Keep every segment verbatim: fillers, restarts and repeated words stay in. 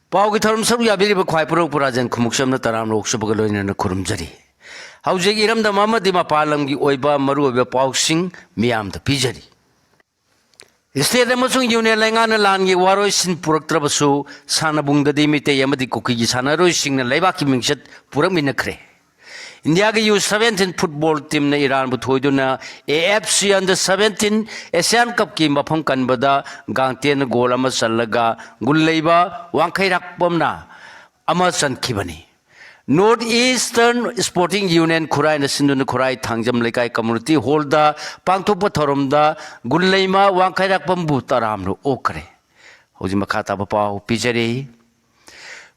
ꯄꯥꯎꯒꯤ ꯊꯧꯔꯝ ꯁꯔꯨꯛ ꯌꯥꯕꯤꯔꯤꯕ ꯈ꯭ꯋꯥꯏ ꯄꯨꯔꯧ ꯄꯨꯔꯥꯖꯦꯟ ꯈꯨꯃꯨꯛꯁꯝꯅ ꯇꯔꯥꯝꯅ ꯑꯣꯛꯆꯕꯒ ꯂꯣꯏꯅꯅ ꯈꯨꯔꯨꯝꯖꯔꯤ꯫ ꯍꯧꯖꯤꯛ ꯏꯔꯝꯗꯝ ꯑꯃꯗꯤ ꯃꯄꯥꯟ ꯂꯝꯒꯤ ꯑꯣꯏꯕ ꯃꯔꯨꯑꯣꯏꯕ ꯄꯥꯎꯁꯤꯡ ꯃꯤꯌꯥꯝꯗ ꯄꯤꯖꯔꯤ꯫ ꯁ꯭ꯇꯦꯠ ꯑꯃꯁꯨꯡ ꯌꯨꯅꯤꯌꯟ ꯂꯩꯉꯥꯛꯅ ꯂꯥꯟꯒꯤ ꯋꯥꯔꯣꯏꯁꯤꯟ ꯄꯨꯔꯛꯇ꯭ꯔꯕꯁꯨ, ꯁꯥꯟꯅꯕꯨꯡꯗꯗꯤ ꯃꯤꯇꯩ ꯑꯃꯗꯤ ꯀꯨꯀꯤꯒꯤ ꯁꯥꯟꯅꯔꯣꯏꯁꯤꯡꯅ ꯂꯩꯕꯥꯛꯀꯤ ꯃꯤꯡꯆꯠ ꯄꯨꯔꯛꯃꯤꯟꯅꯈ꯭ꯔꯦ꯫ ꯏꯟꯗꯤꯌꯥꯒꯤ ꯌꯨ ꯁꯚꯦꯟꯇꯤꯟ ꯐꯨꯠꯕꯣꯜ ꯇꯤꯝꯅ ꯏꯔꯥꯟꯕꯨ ꯊꯣꯏꯗꯨꯅ A F C under seventeen Asian ꯀꯞꯀꯤ ꯃꯐꯝ ꯀꯟꯕꯗ ꯒꯥꯡꯇꯦꯟꯅ ꯒꯣꯜ ꯑꯃ ꯆꯜꯂꯒ ꯒꯨꯜ ꯂꯩꯕ ꯋꯥꯡꯈꯩꯔꯥꯛꯄꯝꯅ ꯑꯃ ꯆꯟꯈꯤꯕꯅꯤ꯫ ꯅꯣꯔꯠ ꯏꯁꯇꯔꯟ ꯁ꯭ꯄꯣꯔꯇꯤꯡ ꯌꯨꯅꯤꯌꯟ ꯈꯨꯔꯥꯏꯅ ꯁꯤꯟꯗꯨꯅ ꯈꯨꯔꯥꯏ ꯊꯥꯡꯖꯝ ꯂꯩꯀꯥꯏ ꯀꯝꯃꯨꯅꯤꯇꯤ ꯍꯣꯜꯗ ꯄꯥꯡꯊꯣꯛꯄ ꯊꯧꯔꯝꯗ ꯒꯨꯜ ꯂꯩꯃ ꯋꯥꯡꯈꯩꯔꯥꯛꯄꯝꯕꯨ ꯇꯔꯥꯝꯅ ꯑꯣꯛꯈ꯭ꯔꯦ꯫ ꯍꯧꯖꯤꯛ ꯃꯈꯥ ꯇꯥꯕ ꯄꯥꯎ ꯄꯤꯖꯔꯤ꯫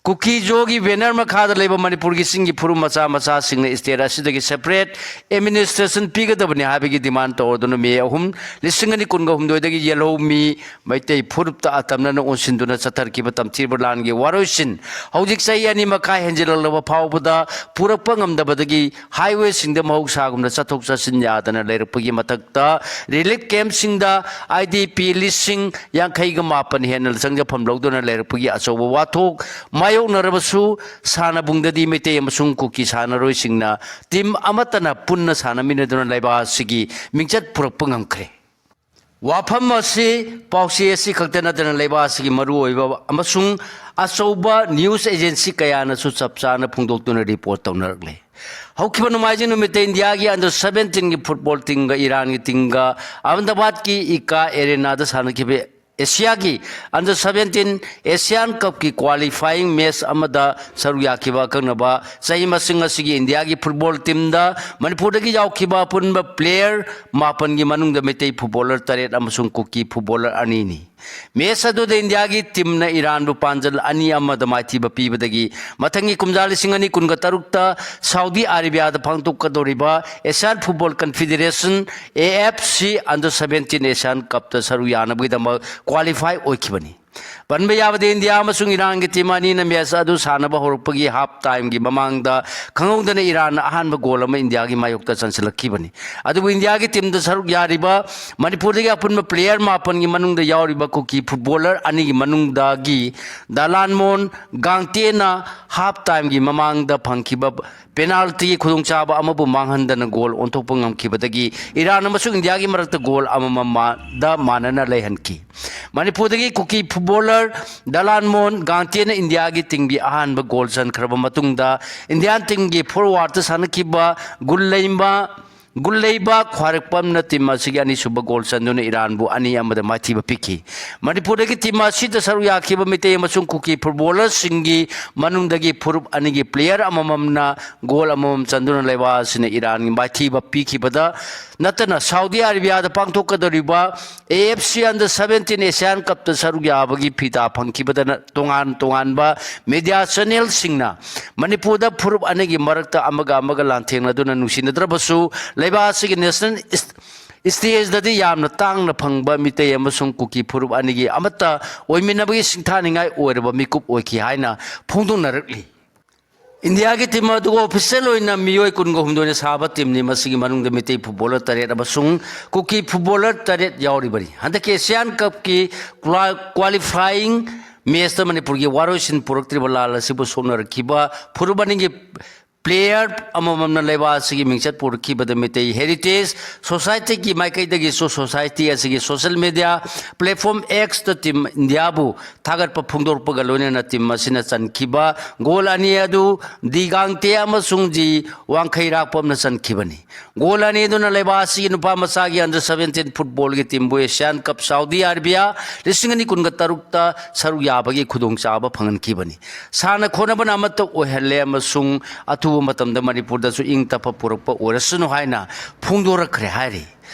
ꯀꯨꯀꯤ ꯖꯣꯒꯤ ꯕꯦꯅꯔ ꯃꯈꯥꯗ ꯂꯩꯕ ꯃꯅꯤꯄꯨꯔꯒꯤ ꯆꯤꯡꯒꯤ ꯐꯨꯔꯨꯞ ꯃꯆꯥ ꯃꯆꯥꯁꯤꯡꯅ ꯁ꯭ꯇꯦꯠ ꯑꯁꯤꯗꯒꯤ ꯁꯦꯄꯔꯦꯠ ꯑꯦꯗꯃꯤꯅꯤꯁꯇ꯭ꯔꯦꯁꯟ ꯄꯤꯒꯗꯕꯅꯤ ꯍꯥꯏꯕꯒꯤ ꯗꯤꯃꯥꯟ ꯇꯧꯔꯗꯨꯅ ꯃꯦ ꯑꯍꯨꯝ, ꯂꯤꯁꯤꯡ ꯑꯅꯤ ꯀꯨꯟꯒ ꯍꯨꯝꯗꯣꯏꯗꯒꯤ ꯌꯦꯜꯍꯧꯃꯤ ꯃꯩꯇꯩ ꯐꯨꯔꯨꯞꯇ ꯑꯇꯝꯅꯅ ꯑꯣꯟꯁꯤꯟꯗꯨꯅ ꯆꯠꯊꯔꯛꯈꯤꯕ ꯇꯝꯊꯤꯕ ꯂꯥꯟꯒꯤ ꯋꯥꯔꯣꯏꯁꯤꯟ ꯍꯧꯖꯤꯛ ꯆꯍꯤ ꯑꯅꯤ ꯃꯈꯥꯏ ꯍꯦꯟꯖꯤꯜꯂꯛꯂꯕ ꯐꯥꯎꯕꯗ ꯄꯨꯔꯛꯄ ꯉꯝꯗꯕꯗꯒꯤ highwayꯁꯤꯡꯗ ꯃꯍꯧꯁꯥꯒꯨꯝꯅ ꯆꯠꯊꯣꯛ ꯆꯠꯁꯤꯟ ꯌꯥꯗꯅ ꯂꯩꯔꯛꯄꯒꯤ ꯃꯊꯛꯇ relief campꯁꯤꯡꯗ I D P ꯂꯤꯁꯤꯡ ꯌꯥꯡꯈꯩꯒ ꯃꯥꯄꯟ ꯍꯦꯟꯅ ꯆꯪꯖꯐꯝ ꯂꯧꯗꯨꯅ ꯂꯩꯔꯛꯄꯒꯤ ꯑꯆꯧꯕ ꯋꯥꯊꯣꯛ ꯃꯥꯌꯣꯛꯅꯔꯕꯁꯨ, ꯁꯥꯟꯅꯕꯨꯡꯗꯗꯤ ꯃꯩꯇꯩ ꯑꯃꯁꯨꯡ ꯀꯨꯀꯤ ꯁꯥꯟꯅꯔꯣꯏꯁꯤꯡꯅ ꯇꯤꯝ ꯑꯃꯠꯇꯅ ꯄꯨꯟꯅ ꯁꯥꯟꯅꯃꯤꯟꯅꯗꯨꯅ ꯂꯩꯕꯥꯛ ꯑꯁꯤꯒꯤ ꯃꯤꯡꯆꯠ ꯄꯨꯔꯛꯄ ꯉꯝꯈ꯭ꯔꯦ꯫ ꯋꯥꯐꯝ ꯑꯁꯤ ꯄꯥꯎꯆꯦ ꯑꯁꯤ ꯈꯛꯇ ꯅꯠꯇꯅ ꯂꯩꯕꯥꯛ ꯑꯁꯤꯒꯤ ꯃꯔꯨꯑꯣꯏꯕ ꯑꯃꯁꯨꯡ ꯑꯆꯧꯕ news agency ꯀꯌꯥꯅꯁꯨ ꯆꯞ ꯆꯥꯅ ꯐꯣꯡꯗꯣꯛꯇꯨꯅ report ꯇꯧꯅꯔꯛꯂꯦ꯫ ꯍꯧꯈꯤꯕ ꯅꯣꯡꯃꯥꯏꯖꯤꯡ ꯅꯨꯃꯤꯠꯇ ꯏꯟꯗꯤꯌꯥꯒꯤ under seventeenꯒꯤ ꯐꯨꯠꯕꯣꯜ ꯇꯤꯝꯒ ꯏꯔꯥꯟꯒꯤ ꯇꯤꯝꯒ ꯑꯍꯃꯗꯥꯕꯥꯗꯀꯤ ꯏꯀꯥ ꯑꯦꯔꯦꯅꯥꯗ ꯁꯥꯟꯅꯈꯤꯕ ꯑꯦꯁꯤꯌꯥꯒꯤ under seventeen Asian Cupꯀꯤ qualifying match ꯑꯃꯗ ꯁꯔꯨꯛ ꯌꯥꯈꯤꯕ ꯑꯀꯛꯅꯕ ꯆꯍꯤ ꯃꯁꯤꯡ ꯑꯁꯤꯒꯤ ꯏꯟꯗꯤꯌꯥꯒꯤ ꯐꯨꯠꯕꯣꯜ ꯇꯤꯝꯗ ꯃꯅꯤꯄꯨꯔꯗꯒꯤ ꯌꯥꯎꯈꯤꯕ ꯑꯄꯨꯟꯕ player ꯃꯥꯄꯟꯒꯤ ꯃꯅꯨꯡꯗ ꯃꯩꯇꯩ footballer ꯇꯔꯦꯠ ꯑꯃꯁꯨꯡ ꯀꯨꯀꯤ footballer ꯑꯅꯤꯅꯤ꯫ Match ꯑꯗꯨꯗ ꯏꯟꯗꯤꯌꯥꯒꯤ ꯇꯤꯝꯅ ꯏꯔꯥꯟꯕꯨ ꯄꯥꯟꯖꯜ ꯑꯅꯤ ꯑꯃꯗ ꯃꯥꯏꯊꯤꯕ ꯄꯤꯕꯗꯒꯤ ꯃꯊꯪꯒꯤ ꯀꯨꯝꯖꯥ ꯂꯤꯁꯤꯡ ꯑꯅꯤ ꯀꯨꯟꯒ ꯇꯔꯨꯛꯇ ꯁꯥꯎꯗꯤ ꯑꯔꯦꯕꯤꯌꯥꯗ ꯄꯥꯡꯊꯣꯛꯀꯗꯧꯔꯤꯕ Asian Football Confederation, A F C, under seventeen Asian Cupꯇ ꯁꯔꯨꯛ ꯌꯥꯅꯕꯒꯤꯗꯃꯛ qualify ꯑꯣꯏꯈꯤꯕꯅꯤ꯫ ꯄꯟꯕ ꯌꯥꯕꯗꯤ ꯏꯟꯗꯤꯌꯥ ꯑꯃꯁꯨꯡ ꯏꯔꯥꯟꯒꯤ ꯇꯤꯝ ꯑꯅꯤꯅ ꯃꯦꯆ ꯑꯗꯨ ꯁꯥꯟꯅꯕ ꯍꯧꯔꯛꯄꯒꯤ ꯍꯥꯞ ꯇꯥꯏꯝꯒꯤ ꯃꯃꯥꯡꯗ ꯈꯪꯍꯧꯗꯅ ꯏꯔꯥꯟꯅ ꯑꯍꯥꯟꯕ ꯒꯣꯜ ꯑꯃ ꯏꯟꯗꯤꯌꯥꯒꯤ ꯃꯥꯌꯣꯛꯇ ꯆꯟꯁꯤꯜꯂꯛꯈꯤꯕꯅꯤ꯫ ꯑꯗꯨꯕꯨ ꯏꯟꯗꯤꯌꯥꯒꯤ ꯇꯤꯝꯗ ꯁꯔꯨꯛ ꯌꯥꯔꯤꯕ ꯃꯅꯤꯄꯨꯔꯗꯒꯤ ꯑꯄꯨꯟꯕ ꯄ꯭ꯂꯦꯌꯔ ꯃꯥꯄꯟꯒꯤ ꯃꯅꯨꯡꯗ ꯌꯥꯎꯔꯤꯕ ꯀꯨꯀꯤ ꯐꯨꯠꯕꯣꯂꯔ ꯑꯅꯤꯒꯤ ꯃꯅꯨꯡꯗꯒꯤ ꯗꯂꯥꯟꯃꯣꯟ ꯒꯥꯡꯇꯦꯅ ꯍꯥꯞ ꯇꯥꯏꯝꯒꯤ ꯃꯃꯥꯡꯗ ꯐꯪꯈꯤꯕ ꯄꯦꯅꯥꯜꯇꯤꯒꯤ ꯈꯨꯗꯣꯡꯆꯥꯕ ꯑꯃꯕꯨ ꯃꯥꯡꯍꯟꯗꯅ ꯒꯣꯜ ꯑꯣꯟꯊꯣꯛꯄ ꯉꯝꯈꯤꯕꯗꯒꯤ ꯏꯔꯥꯟ ꯑꯃꯁꯨꯡ ꯏꯟꯗꯤꯌꯥꯒꯤ ꯃꯔꯛꯇ ꯒꯣꯜ ꯑꯃꯃꯝꯗ ꯃꯥꯟꯅꯅ ꯂꯩꯍꯟꯈꯤ꯫ ꯃꯅꯤꯄꯨꯔꯗꯒꯤ ꯀꯨꯀꯤ ꯐꯨꯠꯕꯣꯂꯔ ꯗꯂꯥꯟꯃꯣꯟ ꯒꯥꯡꯇꯦꯅ ꯏꯟꯗꯤꯌꯥꯒꯤ ꯇꯤꯝꯒꯤ ꯑꯍꯥꯟꯕ ꯒꯣꯜ ꯆꯟꯈ꯭ꯔꯕ ꯃꯇꯨꯡꯗ ꯏꯟꯗꯤꯌꯥꯟ ꯇꯤꯝꯒꯤ ꯐꯣꯔꯋꯥꯔꯗꯇ ꯁꯥꯟꯅꯈꯤꯕ ꯒꯨꯜꯂꯩꯃ ꯒꯨꯜꯂꯩꯕ ꯈ꯭ꯋꯥꯏꯔꯛꯄꯝꯅ ꯇꯤꯝ ꯑꯁꯤꯒꯤ ꯑꯅꯤꯁꯨꯕ ꯒꯣꯜ ꯆꯟꯗꯨꯅ ꯏꯔꯥꯟꯕꯨ ꯑꯅꯤ ꯑꯃꯗ ꯃꯥꯏꯊꯤꯕ ꯄꯤꯈꯤ꯫ ꯃꯅꯤꯄꯨꯔꯗꯒꯤ ꯇꯤꯝ ꯑꯁꯤꯗ ꯁꯔꯨꯛ ꯌꯥꯈꯤꯕ ꯃꯤꯇꯩ ꯑꯃꯁꯨꯡ ꯀꯨꯀꯤ ꯐꯨꯠꯕꯣꯂꯔꯁꯤꯡꯒꯤ ꯃꯅꯨꯡꯗꯒꯤ ꯐꯨꯔꯨꯞ ꯑꯅꯤꯒꯤ ꯄ꯭ꯂꯦꯌꯔ ꯑꯃꯃꯝꯅ ꯒꯣꯜ ꯑꯃꯃꯝ ꯆꯟꯗꯨꯅ ꯂꯩꯕꯥꯛ ꯑꯁꯤꯅ ꯏꯔꯥꯟꯒꯤ ꯃꯥꯏꯊꯤꯕ ꯄꯤꯈꯤꯕꯗ ꯅꯠꯇꯅ ꯁꯥꯎꯗꯤ ꯑꯔꯦꯕꯤꯌꯥꯗ ꯄꯥꯡꯊꯣꯛꯀꯗꯧꯔꯤꯕ AFC Under Seventeen Asian Cupꯇ ꯁꯔꯨꯛ ꯌꯥꯕꯒꯤ ꯐꯤꯇꯥ ꯐꯪꯈꯤꯕꯗꯅ ꯇꯣꯉꯥꯟ ꯇꯣꯉꯥꯟꯕ ꯃꯤꯗꯤꯌꯥ ꯆꯦꯅꯦꯜꯁꯤꯡꯅ ꯃꯅꯤꯄꯨꯔꯗ ꯐꯨꯔꯨꯞ ꯑꯅꯤꯒꯤ ꯃꯔꯛꯇ ꯑꯃꯒ ꯑꯃꯒ ꯂꯥꯟꯊꯦꯡꯅꯗꯨꯅ ꯅꯨꯡꯁꯤꯅꯗ꯭ꯔꯕꯁꯨ ꯂꯩꯕꯥꯛ ꯑꯁꯤꯒꯤ ꯅꯦꯁꯅꯦꯜ ꯏꯁ-, ꯏꯁꯇꯦꯖꯗꯗꯤ ꯌꯥꯝꯅ ꯇꯥꯡꯅ ꯐꯪꯕ ꯃꯤꯇꯩ ꯑꯃꯁꯨꯡ ꯀꯨꯀꯤ ꯐꯨꯔꯨꯞ ꯑꯅꯤꯒꯤ ꯑꯃꯠꯇ ꯑꯣꯏꯃꯤꯟꯅꯕꯒꯤ ꯁꯤꯡꯊꯥꯅꯤꯡꯉꯥꯏ ꯑꯣꯏꯔꯕ ꯃꯤꯀꯨꯞ ꯑꯣꯏꯈꯤ ꯍꯥꯏꯅ ꯐꯣꯡꯗꯣꯛꯅꯔꯛꯂꯤ꯫ ꯏꯟꯗꯤꯌꯥꯒꯤ ꯇꯤꯝ ꯑꯗꯨ ꯑꯣꯐꯤꯁꯤꯌꯦꯜ ꯑꯣꯏꯅ ꯃꯤꯑꯣꯏ ꯀꯨꯟꯒ ꯍꯨꯝꯗꯣꯏꯅ ꯁꯥꯕ ꯇꯤꯝꯅꯤ꯫ ꯃꯁꯤꯒꯤ ꯃꯅꯨꯡꯗ ꯃꯤꯇꯩ ꯐꯨꯠꯕꯣꯂꯔ ꯇꯔꯦꯠ ꯑꯃꯁꯨꯡ ꯀꯨꯀꯤ ꯐꯨꯠꯕꯣꯂꯔ ꯇꯔꯦꯠ ꯌꯥꯎꯔꯤꯕꯅꯤ꯫ ꯍꯟꯗꯛꯀꯤ ꯑꯦꯁꯤꯌꯥꯟ ꯀꯞꯀꯤ ꯀ꯭ꯋꯥ-, ꯀ꯭ꯋꯥꯂꯤꯐꯥꯏꯌꯤꯡ ꯃꯦꯆꯇ ꯃꯅꯤꯄꯨꯔꯒꯤ ꯋꯥꯔꯣꯏꯁꯤꯟ ꯄꯨꯔꯛꯇ꯭ꯔꯤꯕ ꯂꯥꯜ ꯑꯁꯤꯕꯨ ꯁꯣꯛꯅꯔꯛꯈꯤꯕ ꯐꯨꯔꯨꯞ ꯑꯅꯤꯒꯤ ꯄ꯭ꯂꯦꯌꯔ ꯑꯃꯃꯝꯅ ꯂꯩꯕꯥꯛ ꯑꯁꯤꯒꯤ ꯃꯤꯡꯆꯠ ꯄꯨꯔꯛꯈꯤꯕꯗ ꯃꯤꯇꯩ ꯍꯦꯔꯤꯇꯦꯖ ꯁꯣꯁꯥꯏꯇꯤꯒꯤ ꯃꯥꯏꯀꯩꯗꯒꯤꯁꯨ ꯁꯣꯁꯥꯏꯇꯤ ꯑꯁꯤꯒꯤ ꯁꯣꯁꯤꯌꯦꯜ ꯃꯤꯗꯤꯌꯥ ꯄ꯭ꯂꯦꯠꯐꯣꯝ Xꯇ ꯇꯤꯝ ꯏꯟꯗꯤꯌꯥꯕꯨ ꯊꯥꯒꯠꯄ ꯐꯣꯡꯗꯣꯔꯛꯄꯒ ꯂꯣꯏꯅꯅ ꯇꯤꯝ ꯑꯁꯤꯅ ꯆꯟꯈꯤꯕ ꯒꯣꯜ ꯑꯅꯤ ꯑꯗꯨ ꯗꯤ ꯒꯥꯡꯇꯦ ꯑꯃꯁꯨꯡ ꯖꯤ ꯋꯥꯡꯈꯩꯔꯥꯛꯄꯝꯅ ꯆꯟꯈꯤꯕꯅꯤ꯫ ꯒꯣꯜ ꯑꯅꯤꯗꯨꯅ ꯂꯩꯕꯥꯛ ꯑꯁꯤꯒꯤ ꯅꯨꯄꯥ ꯃꯆꯥꯒꯤ Under Seventeen ꯐꯨꯠꯕꯣꯜꯒꯤ ꯇꯤꯝꯕꯨ ꯑꯦꯁꯤꯌꯥꯟ ꯀꯞ ꯁꯥꯎꯗꯤ ꯑꯔꯦꯕꯤꯌꯥ ꯂꯤꯁꯤꯡ ꯑꯅꯤ ꯀꯨꯟꯒ ꯇꯔꯨꯛꯇ ꯁꯔꯨꯛ ꯌꯥꯕꯒꯤ ꯈꯨꯗꯣꯡꯆꯥꯕ ꯐꯪꯍꯟꯈꯤꯕꯅꯤ꯫ ꯁꯥꯟꯅ ꯈꯣꯠꯅꯕꯅ ꯑꯃꯠꯇ ꯑꯣꯏꯍꯜꯂꯦ ꯑꯃꯁꯨꯡ ꯑꯊꯨꯕ ꯃꯇꯝꯗ ꯃꯅꯤꯄꯨꯔꯗꯁꯨ ꯏꯪ ꯇꯞꯄ ꯄꯨꯔꯛꯄ ꯑꯣꯏꯔꯁꯅꯨ ꯍꯥꯏꯅ ꯐꯣꯡꯗꯣꯔꯛꯈ꯭ꯔꯦ ꯍꯥꯏꯔꯤ꯫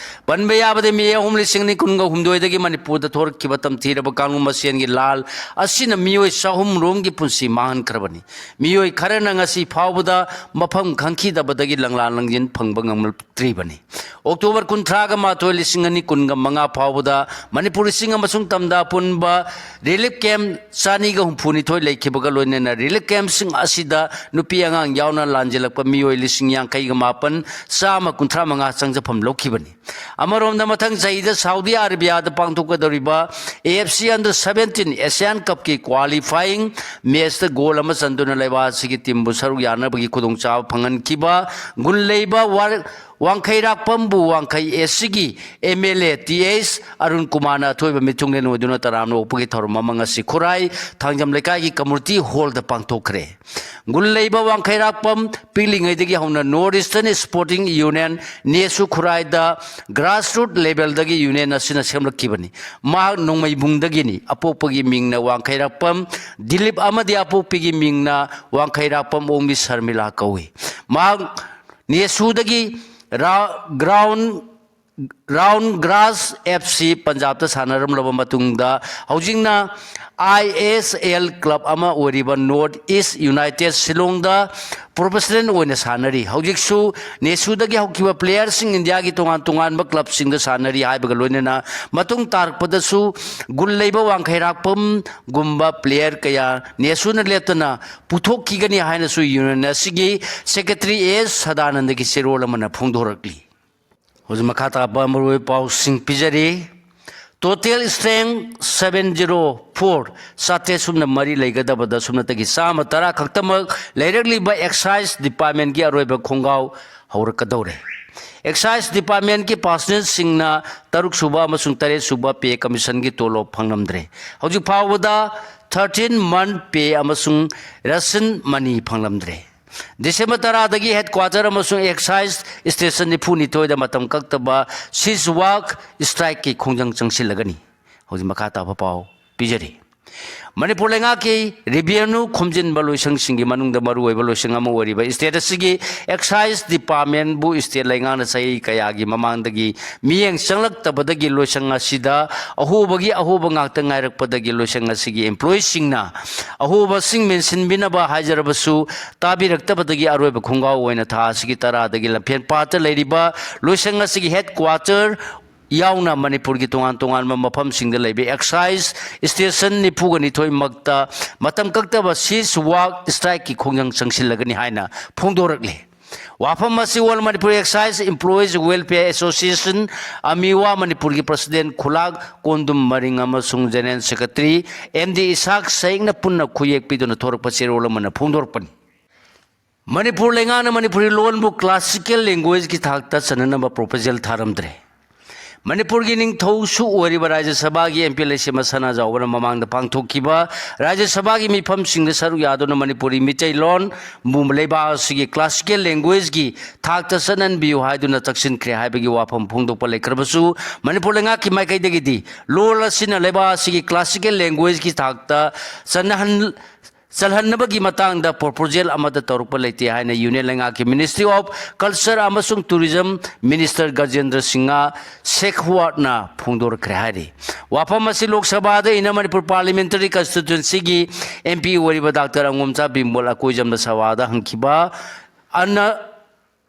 ꯄꯟꯕ ꯌꯥꯕꯗꯤ ꯃꯤꯑꯣꯏ ꯑꯍꯨꯝ ꯂꯤꯁꯤꯡ ꯑꯅꯤ ꯀꯨꯟꯒ ꯍꯨꯝꯗꯣꯏꯗꯒꯤ ꯃꯅꯤꯄꯨꯔꯗ ꯊꯣꯔꯛꯈꯤꯕ ꯇꯝꯊꯤꯔꯕ ꯀꯥꯡꯂꯨꯞ ꯃꯁꯦꯟꯒꯤ ꯂꯥꯜ ꯑꯁꯤꯅ ꯃꯤꯑꯣꯏ ꯆꯍꯨꯝ ꯔꯣꯝꯒꯤ ꯄꯨꯟꯁꯤ ꯃꯥꯡꯍꯟꯈ꯭ꯔꯕꯅꯤ꯫ ꯃꯤꯑꯣꯏ ꯈꯔꯅ ꯉꯁꯤ ꯐꯥꯎꯕꯗ ꯃꯐꯝ ꯈꯪꯈꯤꯗꯕꯗꯒꯤ ꯂꯪꯂꯥ ꯂꯪꯖꯤꯟ ꯐꯪꯕ ꯉꯝꯂꯛꯇ꯭ꯔꯤꯕꯅꯤ꯫ ꯑꯣꯛꯇꯣꯕꯔ ꯀꯨꯟꯊ꯭ꯔꯥꯒ ꯃꯥꯊꯣꯏ, ꯂꯤꯁꯤꯡ ꯑꯅꯤ ꯀꯨꯟꯒ ꯃꯉꯥ ꯐꯥꯎꯕꯗ ꯃꯅꯤꯄꯨꯔ ꯏꯁꯤꯡ ꯑꯃꯁꯨꯡ ꯇꯝꯗ ꯑꯄꯨꯟꯕ ꯔꯤꯂꯤꯐ ꯀꯦꯝꯞ ꯆꯅꯤꯒ ꯍꯨꯝꯐꯨꯅꯤꯊꯣꯏ ꯂꯩꯈꯤꯕꯒ ꯂꯣꯏꯅꯅ ꯔꯤꯂꯤꯐ ꯀꯦꯝꯞꯁꯤꯡ ꯑꯁꯤꯗ ꯅꯨꯄꯤ ꯑꯉꯥꯡ ꯌꯥꯎꯅ ꯂꯥꯟꯖꯦꯜꯂꯛꯄ ꯃꯤꯑꯣꯏ ꯂꯤꯁꯤꯡ ꯌꯥꯡꯈꯩꯒ ꯃꯥꯄꯟ ꯆꯥꯝꯃ ꯀꯨꯟꯊ꯭ꯔꯥ ꯃꯉꯥ ꯆꯪꯖꯐꯝ ꯂꯧꯈꯤꯕꯅꯤ꯫ ꯑꯃꯔꯣꯝꯗ ꯃꯊꯪ ꯆꯍꯤꯗ ꯁꯥꯎꯗꯤ ꯑꯔꯦꯕꯤꯌꯥꯗ ꯄꯥꯡꯊꯣꯛꯀꯗꯧꯔꯤꯕ AFC Under seventeen Asian Cupꯀꯤ qualifying matchꯇ ꯒꯣꯜ ꯑꯃ ꯆꯟꯗꯨꯅ ꯂꯩꯕꯥꯛ ꯑꯁꯤꯒꯤ ꯇꯤꯝꯕꯨ ꯁꯔꯨꯛ ꯌꯥꯅꯕꯒꯤ ꯈꯨꯗꯣꯡꯆꯥꯕ ꯐꯪꯍꯟꯈꯤꯕ ꯒꯨꯟ ꯂꯩꯕ ꯋꯥꯔ-, ꯋꯥꯡꯈꯩꯔꯥꯛꯄꯝꯕꯨ ꯋꯥꯡꯈꯩ ACꯒꯤ MLA ꯇꯤ ꯑꯩꯆ ꯑꯔꯨꯟ ꯀꯨꯃꯥꯔꯅ ꯑꯊꯣꯏꯕ ꯃꯤꯊꯨꯡꯂꯦꯟ ꯑꯣꯏꯗꯨꯅ ꯇꯔꯥꯝꯅ ꯑꯣꯛꯄꯒꯤ ꯊꯧꯔꯝ ꯑꯃ ꯉꯁꯤ ꯈꯨꯔꯥꯏ ꯊꯥꯡꯖꯝ ꯂꯩꯀꯥꯏꯒꯤ community hallꯗ ꯄꯥꯡꯊꯣꯛꯈ꯭ꯔꯦ꯫ ꯒꯨꯟ ꯂꯩꯕ ꯋꯥꯡꯈꯩꯔꯥꯛꯄꯝ ꯄꯤꯛꯂꯤꯉꯩꯗꯒꯤ ꯍꯧꯅ North Eastern Sporting Union, ꯅꯦꯁꯨ ꯈꯨꯔꯥꯏꯗ grassroot levelꯗꯒꯤ union ꯑꯁꯤꯅ ꯁꯦꯝꯂꯛꯈꯤꯕꯅꯤ꯫ ꯃꯍꯥꯛ ꯅꯣꯡꯃꯩꯕꯨꯡꯗꯒꯤꯅꯤ꯫ ꯑꯄꯣꯛꯄꯒꯤ ꯃꯤꯡꯅ ꯋꯥꯡꯈꯩꯔꯥꯛꯄꯝ ꯗꯤꯂꯤꯞ ꯑꯃꯗꯤ ꯑꯄꯣꯛꯄꯤꯒꯤ ꯃꯤꯡꯅ ꯋꯥꯡꯈꯩꯔꯥꯛꯄꯝ ꯑꯣꯡꯕꯤ ꯁꯔꯃꯤꯂꯥ ꯀꯧꯏ꯫ ꯃꯍꯥꯛ ꯅꯦꯁꯨꯗꯒꯤ ꯔꯥ-, ground Round Grass FC ꯄꯟꯖꯥꯕꯇ ꯁꯥꯟꯅꯔꯝꯂꯕ ꯃꯇꯨꯡꯗ ꯍꯧꯖꯤꯛꯅ ISL club ꯑꯃ ꯑꯣꯏꯔꯤꯕ North East United ꯁꯤꯂꯣꯡꯗ professional ꯑꯣꯏꯅ ꯁꯥꯟꯅꯔꯤ꯫ ꯍꯧꯖꯤꯛꯁꯨ ꯅꯦꯁꯨꯗꯒꯤ ꯍꯧꯈꯤꯕ playerꯁꯤꯡ ꯏꯟꯗꯤꯌꯥꯒꯤ ꯇꯣꯉꯥꯟ ꯇꯣꯉꯥꯟꯕ clubꯁꯤꯡꯗ ꯁꯥꯟꯅꯔꯤ ꯍꯥꯏꯕꯒ ꯂꯣꯏꯅꯅ ꯃꯇꯨꯡ ꯇꯥꯔꯛꯄꯗꯁꯨ ꯒꯨꯟ ꯂꯩꯕ ꯋꯥꯡꯈꯩꯔꯥꯛꯄꯝꯒꯨꯝꯕ player ꯀꯌꯥ ꯅꯦꯁꯨꯅ ꯂꯦꯞꯇꯅ ꯄꯨꯊꯣꯛꯈꯤꯒꯅꯤ ꯍꯥꯏꯅꯁꯨ union ꯑꯁꯤꯒꯤ secretary ꯑꯦꯁ ꯁꯗꯥꯅꯟꯗꯒꯤ ꯆꯦꯔꯣꯜ ꯑꯃꯅ ꯐꯣꯡꯗꯣꯔꯛꯂꯤ꯫ ꯍꯧꯖꯤꯛ ꯃꯈꯥ ꯇꯥꯕ ꯃꯔꯨꯑꯣꯏꯕ ꯄꯥꯎꯁꯤꯡ ꯄꯤꯖꯔꯤ꯫ Total strength seven zero four, ꯆꯥꯇ꯭ꯔꯦꯠ ꯁꯨꯞꯅ ꯃꯔꯤ ꯂꯩꯒꯗꯕꯗ ꯁꯨꯞꯅꯇꯒꯤ ꯆꯥꯝꯃ ꯇꯔꯥ ꯈꯛꯇꯃꯛ ꯂꯩꯔꯛꯂꯤꯕ excise departmentꯀꯤ ꯑꯔꯣꯏꯕ ꯈꯣꯡꯒꯥꯎ ꯍꯧꯔꯛꯀꯗꯧꯔꯦ꯫ Excise departmentꯀꯤ personnelꯁꯤꯡꯅ ꯇꯔꯨꯛ ꯁꯨꯕ ꯑꯃꯁꯨꯡ ꯇꯔꯦꯠ ꯁꯨꯕ pay commissionꯒꯤ ꯇꯣꯂꯣꯞ ꯐꯪꯂꯝꯗ꯭ꯔꯦ꯫ ꯍꯧꯖꯤꯛ ꯐꯥꯎꯕꯗ thirteen month pay ꯑꯃꯁꯨꯡ ration money ꯐꯪꯂꯝꯗ꯭ꯔꯦ꯫ ꯗꯤꯁꯦꯝꯕꯔ ꯇꯔꯥꯗꯒꯤ headquarter ꯑꯃꯁꯨꯡ excise station ꯅꯤꯐꯨꯅꯤꯊꯣꯏꯗ ꯃꯇꯝ ꯀꯛꯇꯕ cease work strikeꯀꯤ ꯈꯣꯡꯖꯪ ꯆꯪꯁꯤꯜꯂꯒꯅꯤ꯫ ꯍꯧꯖꯤꯛ ꯃꯈꯥ ꯇꯥꯕ ꯄꯥꯎ ꯄꯤꯖꯔꯤ꯫ ꯃꯅꯤꯄꯨꯔ ꯂꯩꯉꯥꯛꯀꯤ revenue ꯈꯣꯝꯖꯤꯟꯕ ꯂꯣꯏꯁꯪꯁꯤꯡꯒꯤ ꯃꯅꯨꯡꯗ ꯃꯔꯨꯑꯣꯏꯕ ꯂꯣꯏꯁꯪ ꯑꯃ ꯑꯣꯏꯔꯤꯕ state ꯑꯁꯤꯒꯤ excise departmentꯕꯨ state ꯂꯩꯉꯥꯛꯅ ꯆꯍꯤ ꯀꯌꯥꯒꯤ ꯃꯃꯥꯡꯗꯒꯤ ꯃꯤꯠꯌꯦꯡ ꯆꯪꯂꯛꯇꯕꯗꯒꯤ ꯂꯣꯏꯁꯪ ꯑꯁꯤꯗ ꯑꯍꯣꯕꯒꯤ ꯑꯍꯣꯕ ꯉꯥꯛꯇ ꯉꯥꯏꯔꯛꯄꯗꯒꯤ ꯂꯣꯏꯁꯪ ꯑꯁꯤꯒꯤ employeeꯁꯤꯡꯅ ꯑꯍꯣꯕꯁꯤꯡ ꯃꯦꯟꯁꯤꯟꯕꯤꯅꯕ ꯍꯥꯏꯖꯔꯕꯁꯨ ꯇꯥꯕꯤꯔꯛꯇꯕꯗꯒꯤ ꯑꯔꯣꯏꯕ ꯈꯣꯡꯒꯥꯎ ꯑꯣꯏꯅ ꯊꯥ ꯑꯁꯤꯒꯤ ꯇꯔꯥꯗꯒꯤ ꯂꯝꯐꯦꯜꯄꯥꯠꯇ ꯂꯩꯔꯤꯕ ꯂꯣꯏꯁꯪ ꯑꯁꯤꯒꯤ headquarter ꯌꯥꯎꯅ ꯃꯅꯤꯄꯨꯔꯒꯤ ꯇꯣꯉꯥꯟ ꯇꯣꯉꯥꯟꯕ ꯃꯐꯝꯁꯤꯡꯗ ꯂꯩꯕ excise station ꯅꯤꯐꯨꯒ ꯅꯤꯊꯣꯏ ꯃꯛꯇ ꯃꯇꯝ ꯀꯛꯇꯕ cease work strikeꯀꯤ ꯈꯣꯡꯖꯪ ꯆꯪꯁꯤꯜꯂꯒꯅꯤ ꯍꯥꯏꯅ ꯐꯣꯡꯗꯣꯔꯛꯂꯤ꯫ ꯋꯥꯐꯝ ꯑꯁꯤ All Manipur Excise Employees Welfare Association, ꯑꯃꯤꯋꯥ, ꯃꯅꯤꯄꯨꯔꯒꯤ president ꯈꯨꯂꯥꯛ ꯀꯣꯟꯗꯨꯝ ꯃꯔꯤꯡ ꯑꯃꯁꯨꯡ general secretary M D Isaac ꯁꯦꯡꯅ ꯄꯨꯟꯅ ꯈꯨꯌꯦꯛ ꯄꯤꯗꯨꯅ ꯊꯣꯔꯛꯄ ꯆꯦꯔꯣꯜ ꯑꯃꯅ ꯐꯣꯡꯗꯣꯔꯛꯄꯅꯤ꯫ ꯃꯅꯤꯄꯨꯔ ꯂꯩꯉꯥꯛꯅ ꯃꯅꯤꯄꯨꯔꯤ ꯂꯣꯟꯕꯨ classical languageꯀꯤ ꯊꯥꯛꯇ ꯆꯟꯅꯅꯕ proposal ꯊꯥꯔꯝꯗ꯭ꯔꯦ꯫ ꯃꯅꯤꯄꯨꯔꯒꯤ ꯅꯤꯡꯊꯧꯁꯨ ꯑꯣꯏꯔꯤꯕ ꯔꯥꯖ꯭ꯌ ꯁꯚꯥꯒꯤ ꯑꯦꯝ ꯄꯤ ꯂꯩꯁꯦꯝꯕ ꯁꯅꯥꯖꯥꯎꯕꯅ ꯃꯃꯥꯡꯗ ꯄꯥꯡꯊꯣꯛꯈꯤꯕ ꯔꯥꯖ꯭ꯌ ꯁꯚꯥꯒꯤ ꯃꯤꯐꯝꯁꯤꯡꯗ ꯁꯔꯨꯛ ꯌꯥꯗꯨꯅ ꯃꯅꯤꯄꯨꯔꯤ ꯃꯤꯇꯩꯂꯣꯟꯕꯨ ꯂꯩꯕꯥꯛ ꯑꯁꯤꯒꯤ classical language^ꯀꯤ ꯊꯥꯛꯇ ꯆꯠꯍꯟꯕꯤꯌꯨ ꯍꯥꯏꯗꯨꯅ ꯇꯛꯁꯤꯟꯈ꯭ꯔꯦ ꯍꯥꯏꯕꯒꯤ ꯋꯥꯐꯝ ꯐꯣꯡꯗꯣꯛꯄ ꯂꯩꯈ꯭ꯔꯕꯁꯨ, ꯃꯅꯤꯄꯨꯔ ꯂꯩꯉꯥꯛꯀꯤ ꯃꯥꯏꯀꯩꯗꯒꯤꯗꯤ ꯂꯣꯜ ꯑꯁꯤꯅ ꯂꯩꯕꯥꯛ ꯑꯁꯤꯒꯤ classical languageꯀꯤ ꯊꯥꯛꯇ ꯆꯠꯅꯍꯟ-, ꯆꯜꯍꯟꯅꯕꯒꯤ ꯃꯇꯥꯡꯗ proposal ꯑꯃꯠꯇ ꯇꯧꯔꯛꯄ ꯂꯩꯇꯦ ꯍꯥꯏꯅ Union ꯂꯩꯉꯥꯛꯀꯤ Ministry of Culture ꯑꯃꯁꯨꯡ Tourism Minister ꯒꯖꯦꯟꯗ꯭ꯔ ꯁꯤꯡꯍ ꯁꯦꯈꯋꯥꯠꯅ ꯐꯣꯡꯗꯣꯔꯛꯈ꯭ꯔꯦ ꯍꯥꯏꯔꯤ꯫ ꯋꯥꯐꯝ ꯑꯁꯤ ꯂꯣꯛ ꯁꯚꯥꯗ ꯏꯟꯅ ꯃꯅꯤꯄꯨꯔ parliamentary constituencyꯒꯤ ꯑꯦꯝ ꯄꯤ ꯑꯣꯏꯔꯤꯕ ꯗꯥꯛꯇꯔ ꯑꯉꯣꯝꯆꯥ ꯕꯤꯃꯣꯜ ꯑꯀꯣꯏꯖꯝꯅ ꯁꯚꯥꯗ ꯍꯪꯈꯤꯕ ꯑꯅ-,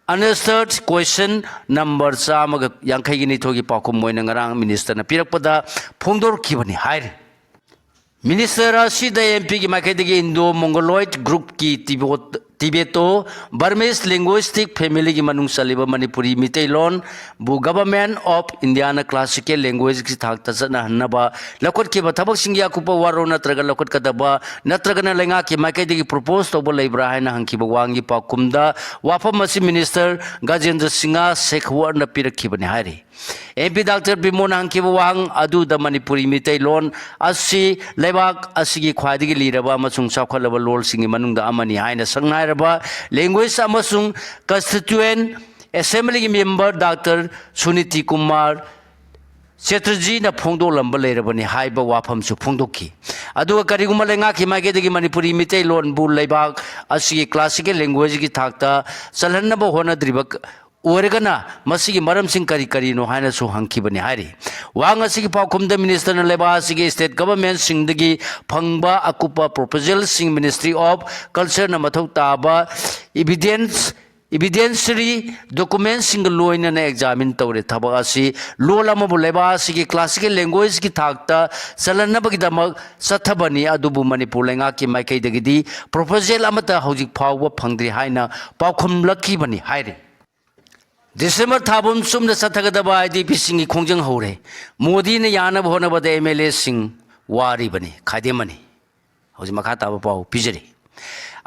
unanswered question number ꯆꯥꯝꯃꯒ ꯌꯥꯡꯈꯩꯒ ꯅꯤꯊꯣꯏꯒꯤ ꯄꯥꯎꯈꯨꯝ ꯑꯣꯏꯅ ꯉꯔꯥꯡ ministerꯅ ꯄꯤꯔꯛꯄꯗ ꯐꯣꯡꯗꯣꯔꯛꯈꯤꯕꯅꯤ ꯍꯥꯏꯔꯤ꯫ Minister ꯑꯁꯤꯗ ꯑꯦꯝ ꯄꯤꯒꯤ ꯃꯥꯏꯀꯩꯗꯒꯤ Indo-Mongoloid groupꯀꯤ Tibet-, Tibeto-Burmese linguistic familyꯒꯤ ꯃꯅꯨꯡ ꯆꯜꯂꯤꯕ ꯃꯅꯤꯄꯨꯔꯤ ꯃꯤꯇꯩꯂꯣꯟꯕꯨ Government of Indiaꯅ classical languageꯀꯤ ꯊꯥꯛꯇ ꯆꯠꯅꯍꯟꯅꯕ ꯂꯧꯈꯠꯈꯤꯕ ꯊꯕꯛꯁꯤꯡꯒꯤ ꯑꯀꯨꯞꯄ ꯋꯥꯔꯣꯜ ꯅꯠꯇ꯭ꯔꯒ ꯂꯧꯈꯠꯀꯗꯕ ꯅꯠꯇ꯭ꯔꯒꯅ ꯂꯩꯉꯥꯛꯀꯤ ꯃꯥꯏꯀꯩꯗꯒꯤ propose ꯇꯧꯕ ꯂꯩꯕ꯭ꯔꯥ ꯍꯥꯏꯅ ꯍꯪꯈꯤꯕ ꯋꯥꯍꯪꯒꯤ ꯄꯥꯎꯈꯨꯝꯗ ꯋꯥꯐꯝ ꯑꯁꯤ Minister ꯒꯖꯦꯟꯗ꯭ꯔ ꯁꯤꯡꯍ ꯁꯦꯈꯋꯥꯠꯅ ꯄꯤꯔꯛꯈꯤꯕꯅꯤ ꯍꯥꯏꯔꯤ꯫ ꯑꯦꯝ ꯄꯤ ꯗꯥꯛꯇꯔ ꯕꯤꯃꯣꯜꯅ ꯍꯪꯈꯤꯕ ꯋꯥꯍꯪ ꯑꯗꯨꯗ ꯃꯅꯤꯄꯨꯔꯤ ꯃꯤꯇꯩꯂꯣꯟ ꯑꯁꯤ ꯂꯩꯕꯥꯛ ꯑꯁꯤꯒꯤ ꯈ꯭ꯋꯥꯏꯗꯒꯤ ꯂꯤꯔꯕ ꯑꯃꯁꯨꯡ ꯆꯥꯎꯈꯠꯂꯕ ꯂꯣꯜꯁꯤꯡꯒꯤ ꯃꯅꯨꯡꯗ ꯑꯃꯅꯤ ꯍꯥꯏꯅ ꯁꯛꯅꯥꯏꯔꯕ linguist ꯑꯃꯁꯨꯡ Constituent Assemblyꯒꯤ member doctor Suniti Kumar ꯆꯦꯇꯔꯖꯤꯅ ꯐꯣꯡꯗꯣꯛꯂꯝꯕ ꯂꯩꯔꯕꯅꯤ ꯍꯥꯏꯕ ꯋꯥꯐꯝꯁꯨ ꯐꯣꯡꯗꯣꯛꯈꯤ꯫ ꯑꯗꯨꯒ ꯀꯔꯤꯒꯨꯝꯕ ꯂꯩꯉꯥꯛꯀꯤ ꯃꯥꯏꯀꯩꯗꯒꯤ ꯃꯅꯤꯄꯨꯔꯤ ꯃꯤꯇꯩꯂꯣꯟꯕꯨ ꯂꯩꯕꯥꯛ ꯑꯁꯤꯒꯤ classical languagebetweenꯒꯤ ꯊꯥꯛꯇ ꯆꯜꯍꯟꯅꯕ ꯍꯣꯠꯅꯗ꯭ꯔꯤꯕ ꯑꯣꯏꯔꯒꯅ ꯃꯁꯤꯒꯤ ꯃꯔꯝꯁꯤꯡ ꯀꯔꯤ ꯀꯔꯤꯅꯣ ꯍꯥꯏꯅꯁꯨ ꯍꯪꯈꯤꯕꯅꯤ ꯍꯥꯏꯔꯤ꯫ ꯋꯥꯍꯪ ꯑꯁꯤꯒꯤ ꯄꯥꯎꯈꯨꯝꯗ minister ꯅ ꯂꯩꯕꯥꯛ ꯑꯁꯤꯒꯤ state government ꯁꯤꯡꯗꯒꯤ ꯐꯪꯕ ꯑꯀꯨꯞꯄ proposal ꯁꯤꯡ Ministry of Culture ꯅ ꯃꯊꯧ ꯇꯥꯕ evidence evidentiary document ꯁꯤꯡꯒ ꯂꯣꯏꯅꯅ examine ꯇꯧꯔꯦ꯫ ꯊꯕꯛ ꯑꯁꯤ ꯂꯣꯜ ꯑꯃꯕꯨ ꯂꯩꯕꯥꯛ ꯑꯁꯤꯒꯤ classical language ꯀꯤ ꯊꯥꯛꯇ ꯆꯜꯍꯟꯅꯕꯒꯤꯗꯃꯛ ꯆꯠꯊꯕꯅꯤ, ꯑꯗꯨꯕꯨ ꯃꯅꯤꯄꯨꯔ ꯂꯩꯉꯥꯛꯀꯤ ꯃꯥꯏꯀꯩꯗꯒꯤꯗꯤ proposal ꯑꯃꯠꯇ ꯍꯧꯖꯤꯛ ꯐꯥꯎꯕ ꯐꯪꯗ꯭ꯔꯤ ꯍꯥꯏꯅ ꯄꯥꯎꯈꯨꯝꯂꯛꯈꯤꯕꯅꯤ ꯍꯥꯏꯔꯤ꯫ December ꯊꯥ ꯄꯨꯝ ꯆꯨꯞꯅ ꯆꯠꯊꯒꯗꯕ IDP ꯁꯤꯡꯒꯤ ꯈꯣꯡꯖꯪ ꯍꯧꯔꯦ꯫ ꯃꯣꯗꯤꯅ ꯌꯥꯅꯕ ꯍꯣꯠꯅꯕꯗ MLA ꯁꯤꯡ ꯋꯥꯔꯤꯕꯅꯤ꯫ ꯈꯥꯏꯗꯦꯝꯃꯅꯤ꯫ ꯍꯧꯖꯤꯛ ꯃꯈꯥ ꯇꯥꯕ ꯄꯥꯎ ꯄꯤꯖꯔꯤ꯫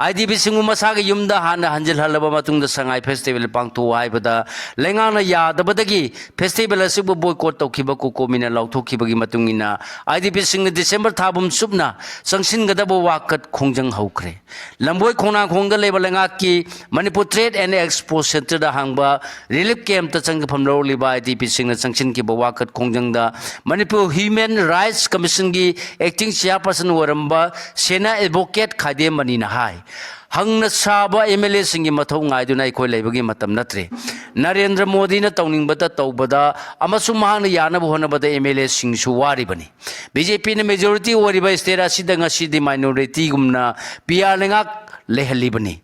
IDP ꯁꯤꯡꯕꯨ ꯃꯁꯥꯒꯤ ꯌꯨꯝꯗ ꯍꯥꯟꯅ ꯍꯟꯖꯤꯜꯍꯜꯂꯕ ꯃꯇꯨꯡꯗ ꯁꯉꯥꯏ festival ꯄꯥꯡꯊꯣꯛꯎ ꯍꯥꯏꯕꯗ ꯂꯩꯉꯥꯛꯅ ꯌꯥꯗꯕꯗꯒꯤ festival ꯑꯁꯤꯕꯨ boycott ꯇꯧꯈꯤꯕ COCOMI ꯅ ꯂꯥꯎꯊꯣꯛꯈꯤꯕꯒꯤ ꯃꯇꯨꯡ ꯏꯟꯅ IDP ꯁꯤꯡꯅ December ꯊꯥ ꯄꯨꯝ ꯆꯨꯞꯅ ꯆꯪꯁꯤꯟꯒꯗꯕ ꯋꯥꯀꯠ ꯈꯣꯡꯖꯪ ꯍꯧꯈ꯭ꯔꯦ꯫ ꯂꯝꯕꯣꯏ ꯈꯣꯡꯅꯥꯡꯈꯣꯡꯗ ꯂꯩꯕ ꯂꯩꯉꯥꯛꯀꯤ Manipur Trade and Expo Centre ꯗ ꯍꯥꯡꯕ relief camp ꯇ ꯆꯪꯖꯐꯝ ꯂꯧꯔꯛꯂꯤꯕ IDP ꯁꯤꯡꯅ ꯆꯪꯁꯤꯟꯈꯤꯕ ꯋꯥꯀꯠ ꯈꯣꯡꯖꯪꯗ Manipur Human Rights Commission ꯒꯤ acting chairperson ꯑꯣꯏꯔꯝꯕ ꯁꯦꯅꯥ advocate ꯈꯥꯏꯗꯦꯝꯃꯅꯤꯅ ꯍꯥꯏ, ꯍꯪꯅ ꯁꯥꯕ MLA ꯁꯤꯡꯒꯤ ꯃꯊꯧ ꯉꯥꯏꯗꯨꯅ ꯑꯩꯈꯣꯏ ꯂꯩꯕꯒꯤ ꯃꯇꯝ ꯅꯠꯇ꯭ꯔꯦ꯫ ꯅꯔꯦꯟꯗ꯭ꯔ ꯃꯣꯗꯤꯅ ꯇꯧꯅꯤꯡꯕꯇ ꯇꯧꯕꯗ ꯑꯃꯁꯨꯡ ꯃꯍꯥꯛꯅ ꯌꯥꯅꯕ ꯍꯣꯠꯅꯕꯗ MLA ꯁꯤꯡꯁꯨ ꯋꯥꯔꯤꯕꯅꯤ꯫ BJP ꯅ majority ꯑꯣꯏꯔꯤꯕ state ꯑꯁꯤꯗ ꯉꯁꯤꯗꯤ minority ꯒꯨꯝꯅ PR ꯂꯩꯉꯥꯛ ꯂꯩꯍꯜꯂꯤꯕꯅꯤ꯫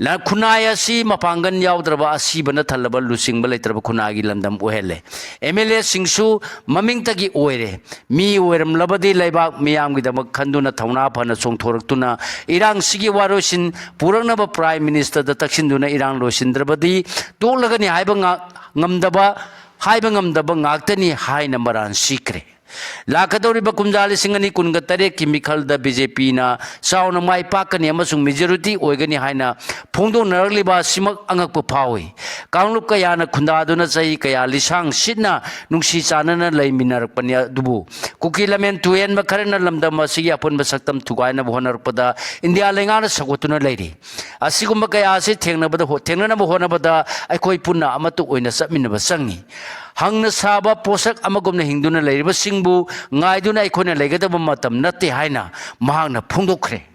ꯂ-, ꯈꯨꯟꯅꯥꯏ ꯑꯁꯤ ꯃꯄꯥꯡꯒꯜ ꯌꯥꯎꯗ꯭ꯔꯕ, ꯑꯁꯤꯕꯅ ꯊꯜꯂꯕ, ꯂꯨꯆꯤꯡꯕ ꯂꯩꯇ꯭ꯔꯕ ꯈꯨꯟꯅꯥꯏꯒꯤ ꯂꯝꯗꯝ ꯑꯣꯏꯍꯜꯂꯦ꯫ MLA ꯁꯤꯡꯁꯨ ꯃꯃꯤꯡꯇꯒꯤ ꯑꯣꯏꯔꯦ꯫ ꯃꯤ ꯑꯣꯏꯔꯝꯂꯕꯗꯤ ꯂꯩꯕꯥꯛ ꯃꯤꯌꯥꯝꯒꯤꯗꯃꯛ ꯈꯟꯗꯨꯅ ꯊꯧꯅꯥ ꯐꯅ ꯆꯣꯡꯊꯣꯔꯛꯇꯨꯅ ꯏꯔꯥꯡꯁꯤꯒꯤ ꯋꯥꯔꯣꯏꯁꯤꯟ ꯄꯨꯔꯛꯅꯕ Prime Minister ꯗ ꯇꯛꯁꯤꯟꯗꯨꯅ ꯏꯔꯥꯡ ꯂꯣꯏꯁꯤꯟꯗ꯭ꯔꯕꯗꯤ ꯇꯣꯛꯂꯒꯅꯤ ꯍꯥꯏꯕ ꯉꯥ-, ꯉꯝꯗꯕ, ꯍꯥꯏꯕ ꯉꯝꯗꯕ ꯉꯥꯛꯇꯅꯤ ꯍꯥꯏꯅ ꯃꯔꯥꯜ ꯁꯤꯈ꯭ꯔꯦ꯫ ꯂꯥꯛꯀꯗꯧꯔꯤꯕ ꯀꯨꯝꯖꯥ ꯂꯤꯁꯤꯡ ꯑꯅꯤ ꯀꯨꯟꯒ ꯇꯔꯦꯠꯀꯤ ꯃꯤꯈꯜꯗ BJP ꯅ ꯆꯥꯎꯅ ꯃꯥꯏ ꯄꯥꯛꯀꯅꯤ ꯑꯃꯁꯨꯡ majority ꯑꯣꯏꯒꯅꯤ ꯍꯥꯏꯅ ꯐꯣ-, ꯐꯣꯡꯗꯣꯛꯅꯔꯛꯂꯤꯕ ꯑꯁꯤꯃꯛ ꯑꯉꯛꯄ ꯐꯥꯎꯏ꯫ ꯀꯥꯡꯂꯨꯞ ꯀꯌꯥꯅ ꯈꯨꯟꯗꯥꯗꯨꯅ ꯆꯍꯤ ꯀꯌꯥ ꯂꯤꯁꯥꯡ ꯁꯤꯠꯅ ꯅꯨꯡꯁꯤ ꯆꯥꯟꯅꯅ ꯂꯩꯃꯤꯟꯅꯔꯛꯄꯅꯤ, ꯑꯗꯨꯕꯨ ꯀꯨꯀꯤ ꯂꯝꯍꯦꯟ ꯇꯨꯍꯦꯟꯕ ꯈꯔꯅ ꯂꯝꯗꯝ ꯑꯁꯤꯒꯤ ꯑꯄꯨꯟꯕ ꯁꯛꯇꯝ ꯊꯨꯒꯥꯏꯅꯕ ꯍꯣꯠꯅꯔꯛꯄꯗ ꯏꯟꯗꯤꯌꯥ ꯂꯩꯉꯥꯛꯅ ꯁꯧꯒꯠꯇꯨꯅ ꯂꯩꯔꯤ꯫ ꯑꯁꯤꯒꯨꯝꯕ ꯀꯌꯥ ꯑꯁꯤ ꯊꯦꯡꯅꯕꯗ ꯍꯣ-, ꯊꯦꯡꯅꯅꯕ ꯍꯣꯠꯅꯕꯗ ꯑꯩꯈꯣꯏ ꯄꯨꯟꯅ ꯑꯃꯠꯇ ꯑꯣꯏꯅ ꯆꯠꯃꯤꯟꯅꯕ ꯆꯪꯏ꯫ ꯍꯪꯅ ꯁꯥꯕ ꯄꯣꯠꯁꯛ ꯑꯃꯒꯨꯝꯅ ꯍꯤꯡꯗꯨꯅ ꯂꯩꯔꯤꯕꯁꯤꯡꯕꯨ ꯉꯥꯏꯗꯨꯅ ꯑꯩꯈꯣꯏꯅ ꯂꯩꯒꯗꯕ ꯃꯇꯝ ꯅꯠꯇꯦ ꯍꯥꯏꯅ ꯃꯍꯥꯛꯅ ꯐꯣꯡꯗꯣꯛꯈ꯭ꯔꯦ꯫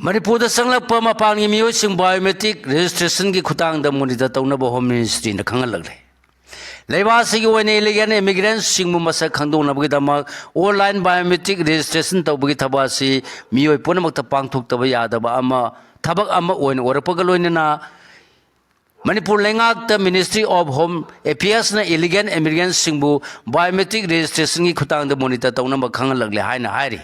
ꯃꯅꯤꯄꯨꯔꯗ ꯆꯪꯂꯛꯄ ꯃꯄꯥꯟꯒꯤ ꯃꯤꯑꯣꯏꯁꯤꯡ biometric registrationꯒꯤ ꯈꯨꯠꯊꯥꯡꯗ monitor ꯇꯧꯅꯕ Home Ministryꯅ ꯈꯪꯍꯜꯂꯛꯂꯦ꯫ ꯂꯩꯕꯥꯛ ꯑꯁꯤꯒꯤ ꯑꯣꯏꯅ illegal immigrantꯁꯤꯡꯕꯨ ꯃꯁꯛ ꯈꯪꯗꯣꯛꯅꯕꯒꯤꯗꯃꯛ online biometric registration ꯇꯧꯕꯒꯤ ꯊꯕꯛ ꯑꯁꯤ ꯃꯤꯑꯣꯏ ꯄꯨꯝꯅꯃꯛꯇ ꯄꯥꯡꯊꯣꯛꯇꯕ ꯌꯥꯗꯕ ꯑꯃ, ꯊꯕꯛ ꯑꯃ ꯑꯣꯏꯅ ꯑꯣꯏꯔꯛꯄꯒ ꯂꯣꯏꯅꯅ Manipur ꯂꯩꯉꯥꯛꯇ Ministry of Home Affairsꯅ illegal immigrantꯁꯤꯡꯕꯨ biometric registrationꯒꯤ ꯈꯨꯠꯊꯥꯡꯗ monitor ꯇꯧꯅꯕ ꯈꯪꯍꯜꯂꯛꯂꯦ ꯍꯥꯏꯅ ꯍꯥꯏꯔꯤ꯫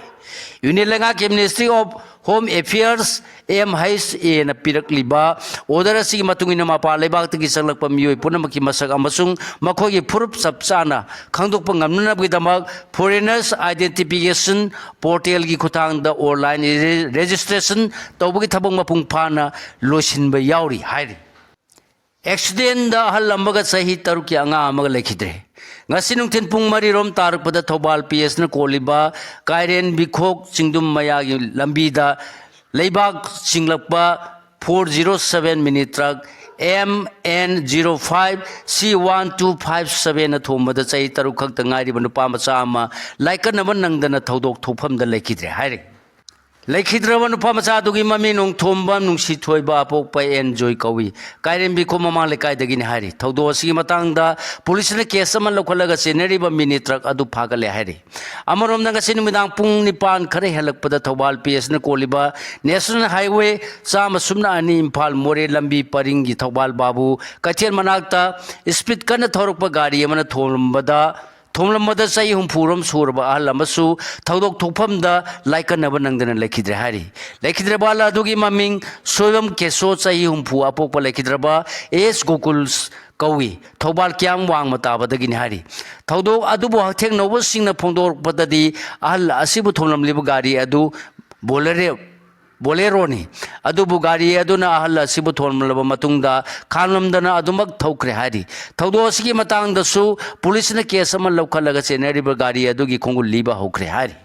Union ꯂꯩꯉꯥꯛꯀꯤ Ministry of Home Affairs, M H Aꯅ ꯄꯤꯔꯛꯂꯤꯕ order ꯑꯁꯤꯒꯤ ꯃꯇꯨꯡ ꯏꯟꯅ ꯃꯄꯥꯟ ꯂꯩꯕꯥꯛꯇꯒꯤ ꯆꯪꯂꯛꯄ ꯃꯤꯑꯣꯏ ꯄꯨꯝꯅꯃꯛꯀꯤ ꯃꯁꯛ ꯑꯃꯁꯨꯡ ꯃꯈꯣꯏꯒꯤ ꯐꯨꯔꯨꯞ ꯆꯞ ꯆꯥꯅ ꯈꯪꯗꯣꯛꯄ ꯉꯝꯅꯅꯕꯒꯤꯗꯃꯛ Foreigners Identification Portalꯒꯤ ꯈꯨꯠꯊꯥꯡꯗ online re-, registration ꯇꯧꯕꯒꯤ ꯊꯕꯛ ꯃꯄꯨꯡ ꯐꯥꯅ ꯂꯣꯏꯁꯤꯟꯕ ꯌꯥꯎꯔꯤ ꯍꯥꯏꯔꯤ꯫ Accidentꯗ ꯑꯍꯜ ꯑꯃꯒ ꯆꯍꯤ ꯇꯔꯨꯛꯀꯤ ꯑꯉꯥꯡ ꯑꯃꯒ ꯂꯩꯈꯤꯗ꯭ꯔꯦ꯫ ꯉꯁꯤ ꯅꯨꯡꯊꯤꯜ ꯄꯨꯡ ꯃꯔꯤꯔꯣꯝ ꯇꯥꯔꯛꯄꯗ ꯊꯧꯕꯥꯜ PSꯅ ꯀꯣꯜꯂꯤꯕ ꯀꯥꯏꯔꯦꯟ ꯕꯤꯈꯣꯛ ꯆꯤꯡꯗꯨꯝ ꯃꯌꯥꯒꯤ ꯂꯝꯕꯤꯗ ꯂꯩꯕꯥꯛ ꯆꯤꯡꯂꯛꯄ four zero seven mini truck M N zero five C one two five sevenꯅ ꯊꯣꯝꯕꯗ ꯆꯍꯤ ꯇꯔꯨꯛ ꯈꯛꯇ ꯉꯥꯏꯔꯤꯕ ꯅꯨꯄꯥ ꯃꯆꯥ ꯑꯃ ꯂꯥꯏꯀꯠꯅꯕ ꯅꯪꯗꯅ ꯊꯧꯗꯣꯛ ꯊꯣꯛꯐꯝꯗ ꯂꯩꯈꯤꯗ꯭ꯔꯦ ꯍꯥꯏꯔꯤ꯫ ꯂꯩꯈꯤꯗ꯭ꯔꯕ ꯅꯨꯄꯥ ꯃꯆꯥ ꯑꯗꯨꯒꯤ ꯃꯃꯤꯡ ꯅꯣꯡꯊꯣꯝꯕꯝ ꯅꯨꯡꯁꯤꯊꯣꯏꯕ ꯑꯄꯣꯛꯄ ꯑꯦꯟ ꯖꯣꯏ ꯀꯧꯏ꯫ ꯀꯥꯏꯔꯦꯝꯕꯤꯈꯣꯛ ꯃꯃꯥꯡ ꯂꯩꯀꯥꯏꯗꯒꯤꯅꯤ ꯍꯥꯏꯔꯤ꯫ ꯊꯧꯗꯣꯛ ꯑꯁꯤꯒꯤ ꯃꯇꯥꯡꯗ ꯄꯨꯂꯤꯁꯅ case ꯑꯃ ꯂꯧꯈꯠꯂꯒ ꯆꯦꯟꯅꯔꯤꯕ mini truck ꯑꯗꯨ ꯐꯥꯒꯠꯂꯦ ꯍꯥꯏꯔꯤ꯫ ꯑꯃꯔꯣꯝꯗ ꯉꯁꯤ ꯅꯨꯃꯤꯗꯥꯡ ꯄꯨꯡ ꯅꯤꯄꯥꯟ ꯈꯔ ꯍꯦꯜꯂꯛꯄꯗ ꯊꯧꯕꯥꯜ PSꯅ ꯀꯣꯜꯂꯤꯕ National Highway ꯆꯥꯝꯃ ꯁꯨꯞꯅ ꯑꯅꯤ ꯏꯝꯐꯥꯜ ꯃꯣꯔꯦ ꯂꯝꯕꯤ ꯄꯔꯤꯡꯒꯤ ꯊꯧꯕꯥꯜ ꯕꯥꯕꯨ ꯀꯩꯊꯦꯜ ꯃꯅꯥꯛꯇ speed ꯀꯟꯅ ꯊꯧꯔꯛꯄ ꯒꯥꯔꯤ ꯑꯃꯅ ꯊꯣꯝꯂꯝꯕꯗ ꯊꯣꯝꯂꯝꯕꯗ ꯆꯍꯤ ꯍꯨꯝꯐꯨ ꯔꯣꯝ ꯁꯨꯔꯕ ꯑꯍꯜ ꯑꯃꯁꯨ ꯊꯧꯗꯣꯛ ꯊꯣꯛꯐꯝꯗ ꯂꯥꯏꯀꯠꯅꯕ ꯅꯪꯗꯅ ꯂꯩꯈꯤꯗ꯭ꯔꯦ ꯍꯥꯏꯔꯤ꯫ ꯂꯩꯈꯤꯗ꯭ꯔꯕ ꯑꯍꯜ ꯑꯗꯨꯒꯤ ꯃꯃꯤꯡ ꯁꯣꯏꯕꯝ ꯀꯦꯁꯣ, ꯆꯍꯤ ꯍꯨꯝꯐꯨ ꯑꯄꯣꯛꯄ ꯂꯩꯈꯤꯗ꯭ꯔꯕ ꯑꯦꯁ ꯒꯣꯀꯨꯜ ꯀꯧꯏ꯫ ꯊꯧꯕꯥꯜ ꯀꯤꯌꯥꯝ ꯋꯥꯡꯃ ꯇꯥꯕꯗꯒꯤꯅꯤ ꯍꯥꯏꯔꯤ꯫ ꯊꯧꯗꯣꯛ ꯑꯗꯨꯕꯨ ꯍꯛꯊꯦꯡꯅꯧꯕꯁꯤꯡꯅ ꯐꯣꯡꯗꯣꯔꯛꯄꯗꯗꯤ ꯑꯍꯜ ꯑꯁꯤꯕꯨ ꯊꯣꯝꯂꯝꯂꯤꯕ ꯒꯥꯔꯤ ꯑꯗꯨ Bolero ꯕꯣꯂꯦꯔꯣꯅꯤ꯫ ꯑꯗꯨꯕꯨ ꯒꯥꯔꯤ ꯑꯗꯨꯅ ꯑꯍꯜ ꯑꯁꯤꯕꯨ ꯊꯣꯝꯂꯕ ꯃꯇꯨꯡꯗ ꯈꯥꯝꯂꯝꯗꯅ ꯑꯗꯨꯃꯛ ꯊꯧꯈ꯭ꯔꯦ ꯍꯥꯏꯔꯤ꯫ ꯊꯧꯗꯣꯛ ꯑꯁꯤꯒꯤ ꯃꯇꯥꯡꯗꯁꯨ ꯄꯨꯂꯤꯁꯅ ꯀꯦꯁ ꯑꯃ ꯂꯧꯈꯠꯂꯒ ꯆꯦꯟꯅꯔꯤꯕ ꯒꯥꯔꯤ ꯑꯗꯨꯒꯤ ꯈꯣꯡꯒꯨꯜ ꯂꯤꯕ ꯍꯧꯈ꯭ꯔꯦ ꯍꯥꯏꯔꯤ꯫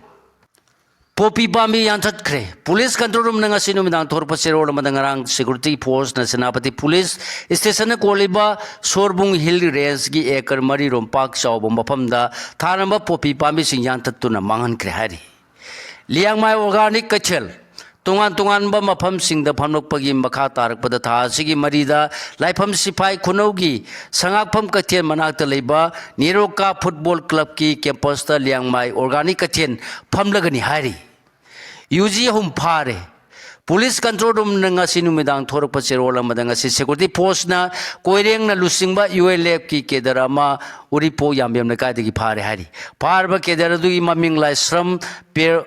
ꯄꯣꯄꯤ ꯄꯥꯝꯕꯤ ꯌꯥꯟꯊꯠꯈ꯭ꯔꯦ꯫ ꯄꯨꯂꯤꯁ ꯀꯟꯇ꯭ꯔꯣꯜ ꯔꯨꯝꯅ ꯉꯁꯤ ꯅꯨꯃꯤꯗꯥꯡ ꯊꯣꯔꯛꯄ ꯆꯦꯔꯣꯜ ꯑꯃꯗ ꯉꯔꯥꯡ ꯁꯦꯀ꯭ꯌꯨꯔꯤꯇꯤ ꯐꯣꯔꯁꯅ ꯁꯦꯅꯥꯄꯇꯤ ꯄꯨꯂꯤꯁ ꯁ꯭ꯇꯦꯁꯟꯅ ꯀꯣꯜꯂꯤꯕ ꯁꯣꯔꯕꯨꯡ ꯍꯤꯜ ꯔꯦꯟꯖꯀꯤ ꯑꯦꯀꯔ ꯃꯔꯤ ꯔꯣꯝ ꯄꯥꯛ ꯆꯥꯎꯕ ꯃꯐꯝꯗ ꯊꯥꯔꯝꯕ ꯄꯣꯄꯤ ꯄꯥꯝꯕꯤꯁꯤꯡ ꯌꯥꯟꯊꯠꯇꯨꯅ ꯃꯥꯡꯍꯟꯈ꯭ꯔꯦ ꯍꯥꯏꯔꯤ꯫ ꯂꯤꯌꯥꯡꯃꯥꯏ ꯑꯣꯔꯒꯥꯅꯤꯛ ꯀꯩꯊꯦꯜ꯫ ꯇꯣꯉꯥꯟ ꯇꯣꯉꯥꯟꯕ ꯃꯐꯝꯁꯤꯡꯗ ꯐꯝꯂꯛꯄꯒꯤ ꯃꯈꯥ ꯇꯥꯔꯛꯄꯗ ꯊꯥ ꯑꯁꯤꯒꯤ ꯃꯔꯤꯗ ꯂꯥꯏꯐꯝ ꯁꯤꯐꯥꯏ ꯈꯨꯅꯧꯒꯤ ꯁꯉꯥꯛꯐꯝ ꯀꯩꯊꯦꯜ ꯃꯅꯥꯛꯇ ꯂꯩꯕ ꯅꯦꯔꯣꯀꯥ ꯐꯨꯠꯕꯣꯜ ꯀ꯭ꯂꯕꯀꯤ ꯀꯦꯝꯄꯁꯇ ꯂꯤꯌꯥꯡꯃꯥꯏ ꯑꯣꯔꯒꯥꯅꯤꯛ ꯀꯩꯊꯦꯜ ꯐꯝꯂꯒꯅꯤ ꯍꯥꯏꯔꯤ꯫ ꯌꯨ ꯖꯤ ꯑꯍꯨꯝ ꯐꯥꯔꯦ꯫ ꯄꯨꯂꯤꯁ ꯀꯟꯇ꯭ꯔꯣꯜ ꯔꯨꯝꯅ ꯉꯁꯤ ꯅꯨꯃꯤꯗꯥꯡ ꯊꯣꯔꯛꯄ ꯆꯦꯔꯣꯜ ꯑꯃꯗ ꯉꯁꯤ ꯁꯦꯀ꯭ꯌꯨꯔꯤꯇꯤ ꯐꯣꯔꯁꯅ ꯀꯣꯏꯔꯦꯡꯅ ꯂꯨꯆꯤꯡꯕ ꯌꯨ ꯑꯦꯜ ꯑꯦꯐꯀꯤ ꯀꯦꯗꯔ ꯑꯃ ꯎꯔꯤꯄꯣꯛ ꯌꯥꯝꯕꯦꯝ ꯂꯩꯀꯥꯏꯗꯒꯤ ꯐꯥꯔꯦ ꯍꯥꯏꯔꯤ꯫ ꯐꯥꯔꯕ ꯀꯦꯗꯔ ꯑꯗꯨꯒꯤ ꯃꯃꯤꯡ ꯂꯥꯏꯁ꯭ꯔꯝ ꯄꯦ-,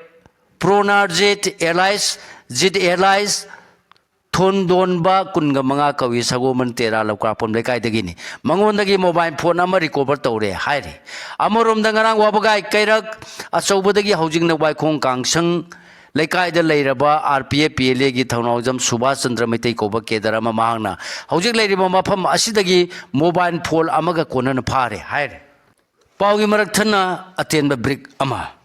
ꯄ꯭ꯔꯣꯅꯥꯔꯖꯤꯠ ꯑꯦꯂꯥꯏꯁ ꯖꯤꯠ ꯑꯦꯂꯥꯏꯁ ꯊꯣꯟꯗꯣꯟꯕ ꯀꯨꯟꯒ ꯃꯉꯥ ꯀꯧꯏ, ꯁꯒꯣꯜꯕꯟ ꯇꯦꯔꯥ ꯂꯧꯀꯥꯄꯝ ꯂꯩꯀꯥꯏꯗꯒꯤꯅꯤ꯫ ꯃꯉꯣꯟꯗꯒꯤ ꯃꯣꯕꯥꯏꯜ ꯐꯣꯟ ꯑꯃ ꯔꯤꯀꯣꯚꯔ ꯇꯧꯔꯦ ꯍꯥꯏꯔꯤ꯫ ꯑꯃꯔꯣꯝꯗ ꯉꯔꯥꯡ ꯋꯥꯕꯒꯥꯏ ꯀꯩꯔꯛ ꯑꯆꯧꯕꯗꯒꯤ ꯍꯧꯖꯤꯛꯅ ꯋꯥꯏꯈꯣꯡ ꯀꯥꯡꯁꯪ ꯂꯩꯀꯥꯏꯗ ꯂꯩꯔꯕ R P F P L ꯑꯦꯒꯤ ꯊꯧꯅꯥꯎꯖꯝ ꯁꯨꯕꯥꯁ ꯆꯟꯗ꯭ꯔ ꯃꯩꯇꯩ ꯀꯧꯕ ꯀꯦꯗꯔ ꯑꯃ ꯃꯍꯥꯛꯅ ꯍꯧꯖꯤꯛ ꯂꯩꯔꯤꯕ ꯃꯐꯝ ꯑꯁꯤꯗꯒꯤ ꯃꯣꯕꯥꯏꯜ ꯐꯣꯟ ꯑꯃꯒ ꯀꯣꯟꯅꯅ ꯐꯥꯔꯦ ꯍꯥꯏꯔꯤ꯫ ꯄꯥꯎꯒꯤ ꯃꯔꯛ ꯊꯠꯅ ꯑꯇꯦꯟꯕ ꯕ꯭ꯔꯤꯛ ꯑꯃ꯫